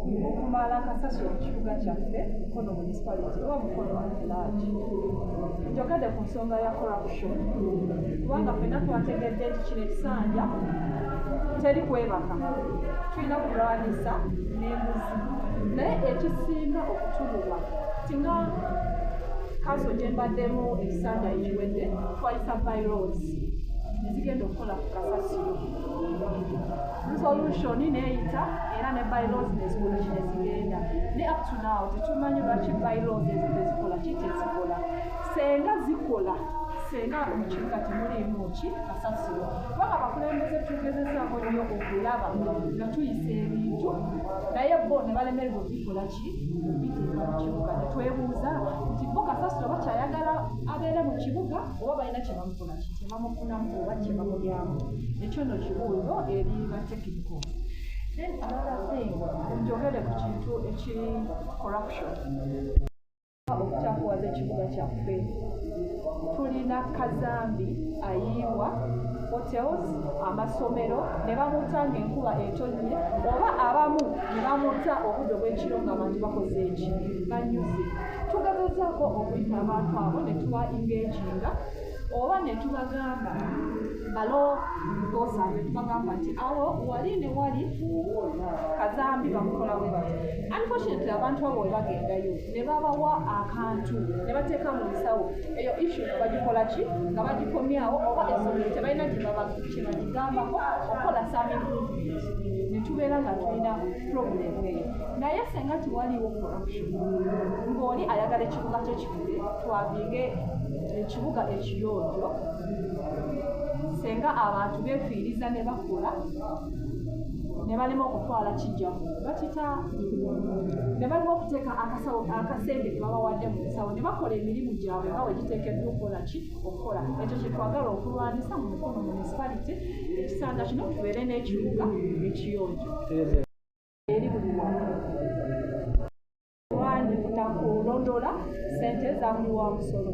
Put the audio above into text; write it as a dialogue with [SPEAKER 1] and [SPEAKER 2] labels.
[SPEAKER 1] Okumala kasasiro mu kibuga kyaffe Mukono Municipality oba Mukono at large. Njogedde ku nsonga ya corruption, kubanga ffenna twategedde nti kino ekisanja teri kwebaka, tulina kulwanyisa n'enguzi. Naye ekisinga okutuluma tinga kanso gye mbaddemu ekisanja ekiwedde, twayisa bylaws ezigenda okukola ku kasasiro, resolution neeyita era ne bylaws nezikola ki, nezigenda. Ne up to now tetumanyi lwaki bylaws ezo tezikola ki, tezikola. Senga zikola, senga mu kibuga temuliimu ki, kasasiro, kubanga abakulembeze tugezezaako nnyo okulaba nga tuyisa ebintu, naye bo ne balemererwa obikola ki, biteeka mu kibuga. Tetwebuuza nti bo kasasiro bakyayagala abeere mu kibuga oba balina kyebamukola ki, kyebamufunamu oba kyebamulyamu? Ekyo nno kibuuzo eri ba technical. Then another thing, njogere ku kintu ekiri corruption, okukyakuwaza ekibuga kyaffe. Tulina kazambi ayiibwa hotels, amasomero, ne bamuta ng'enkuba etonnye, oba abamu ne bamuta obudde obw'ekiro ng'abantu bakoze eki, banyuze. Tugezezaako okuyita abantu abo ne tuba engaginga oba ne tubagamba balongoosa, ne tubagamba nti awo wali ne wali kazambi bamukola bwe bati. Unfortunately, abantu abo bwe bagendayo ne babawa akantu ne bateeka mu nsawo, eyo issue nga bagikola ki, nga bagikomyawo, oba essomero tebalina kye bagigambako okukola some improvement, ne tubeera nga tulina problem eyo. Naye senga tewaliwo corruption, ng'oli ayagala ekibuga kye kikule, twavinge ekibuga ekiyonjo, senga abantu beefiiriza ne bakola ne balema okutwala kijjamu bakita, ne balema okuteeka akasawo akasente ke babawadde mu nsawo, ne bakola emirimu gyabwe nga bwe giteekeddwa okukola ki, okukola. Ekyo kye twagala okulwanyisa mu Mukono Municipality ekisanja kino, tubeere n'ekibuga ekiyonjo eri buli wamu nakulondola sente za buli wa musolo.